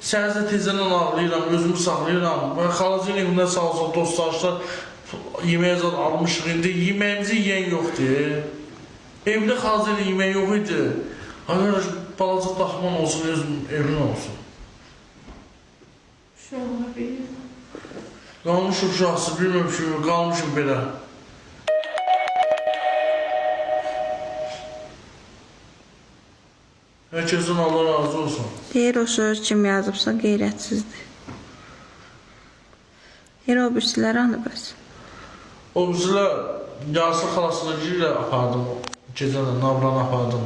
Səhər tezdən ağlayıram, özümü saxlayıram. Və xalacının evində sağ olsun dostlar yeməyə zad almışıq indi. Yeməyimizi yeyən yoxdur. Evdə xalacının yeməyi yox idi. Arkadaş balaca daxman olsun, özüm evin olsun. Uşaqlar bilir. Qalmışım uşaqsız, bilmirəm ki, qalmışım belə. Herkesin Allah razı olsun. Deyir o söz kim yazıbsa qeyrətsizdir. Deyir o birisilər hanı bəs? O bizlər Yasir xalasına girirlə apardım. Gecə də Navranı apardım.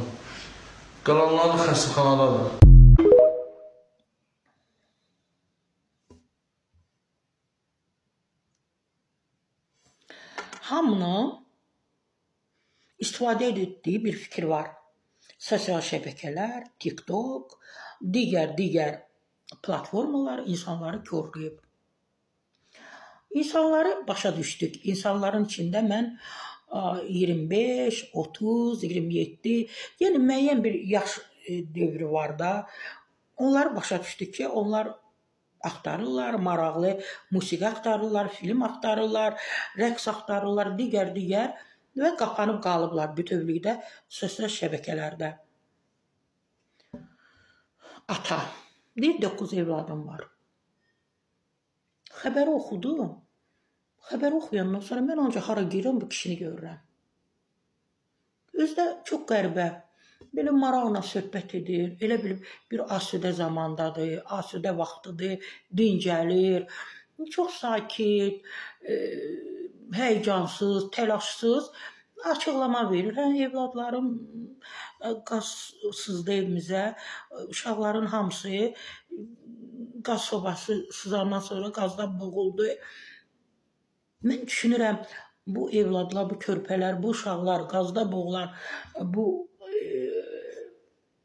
Qalanları xəstəxanadadır. Hamının istifadə etdiyi bir fikir var. Sosial şəbəkələr, TikTok, digər platformalar insanları korlayıb. İnsanları başa düşdük. İnsanların içində mən 25, 30, 27, yəni müəyyən bir yaş dövrü var da. Onları başa düşdük ki, onlar axtarırlar, maraqlı musiqi axtarırlar, film axtarırlar, rəqs axtarırlar, digər və qapanıb qalıblar bütövlükdə sosial şəbəkələrdə. Ata, deyir 9 evladım var. Xəbəri oxudum. Xəbəri oxuyandan sonra mən ancaq hara girirəm bu kişini görürəm. Özü də çox qəribə. Belə maraqla söhbət edir. Elə bil bir asudə zamandadır, asudə vaxtıdır, dincəlir. Çox sakit, həyəcansız, təlaşsız açıqlama verir. Hə, evladlarım qaz sızdı evimizə. Uşaqların hamısı qaz sobası sızandan sonra qazdan boğuldu. Mən düşünürəm, bu evladlar, bu körpələr, bu uşaqlar, qazda boğulan bu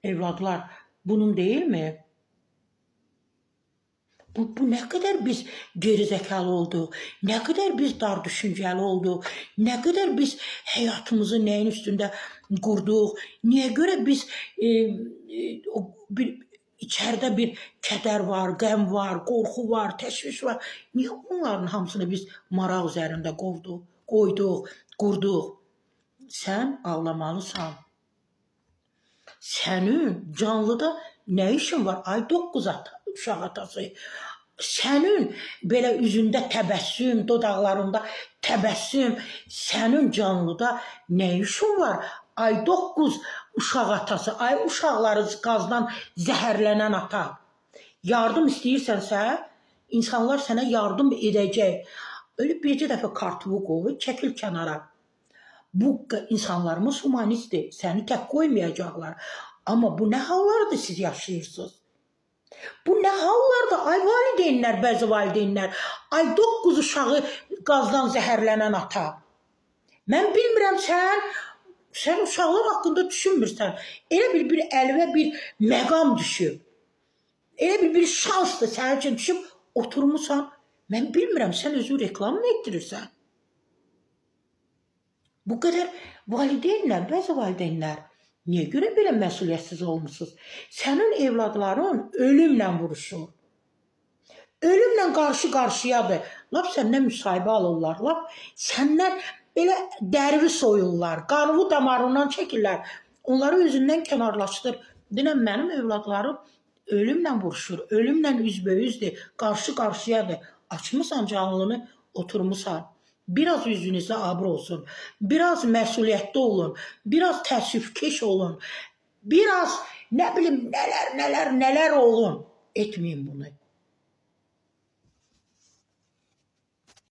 evladlar bunun deyilmi? Bu nə qədər biz gerizekalı olduq, nə qədər biz dar düşüncəli olduq, nə qədər biz həyatımızı nəyin üstündə qurduq, niyə görə biz o bir içəridə bir kədər var, qəm var, qorxu var, təşviş var. Niyə onların hamısını biz maraq üzərində qoyduq, qurduq? Sən ağlamalısan. Sənin canlıda nə işin var? Ay 9 uşaq atası. Sənin belə üzündə təbəssüm, dodaqlarında təbəssüm, sənin canlıda nə işin var? Ay 9 uşaq atası, ay uşaqları qazdan zəhərlənən ata. Yardım istəyirsənsə, insanlar sənə yardım edəcək. Öyle bircə dəfə kartımı qoy, çəkil kənara. Bu insanlarımız humanistdir. Səni tək qoymayacaqlar. Amma bu nə hallardır siz yaşayırsınız? Bu nə hallardır? Ay valideynlər, bəzi valideynlər. Ay 9 uşağı qazdan zəhərlənən ata. Mən bilmirəm sən uşaqlar haqqında düşünmürsən. Elə bil bir əlvə bir məqam düşüb. Elə bil bir şansdır sənin üçün düşüb oturmusan. Mən bilmirəm sən özünü reklam mı etdirirsən? Bu qədər valideynlər, bəzi valideynlər niyə görə belə məsuliyyətsiz olmusunuz? Sənin evladların ölümlə vuruşur. Ölümlə qarşı-qarşıyadır. Lap səndən müsahibə alırlar. Lap səndən belə dərvi soyurlar. Qanını damarından çəkirlər. Onları özündən kənarlaşdır. Denən mənim evladlarım ölümlə vuruşur. Ölümlə üzbəüzdür. Qarşı-qarşıyadır. Açmısan canlını, oturmusan. Biraz yüzünüzə abır olsun. Biraz məsuliyyətli olun. Biraz təəssüfkeş olun. Biraz nə bilim nələr olun. Etməyin bunu.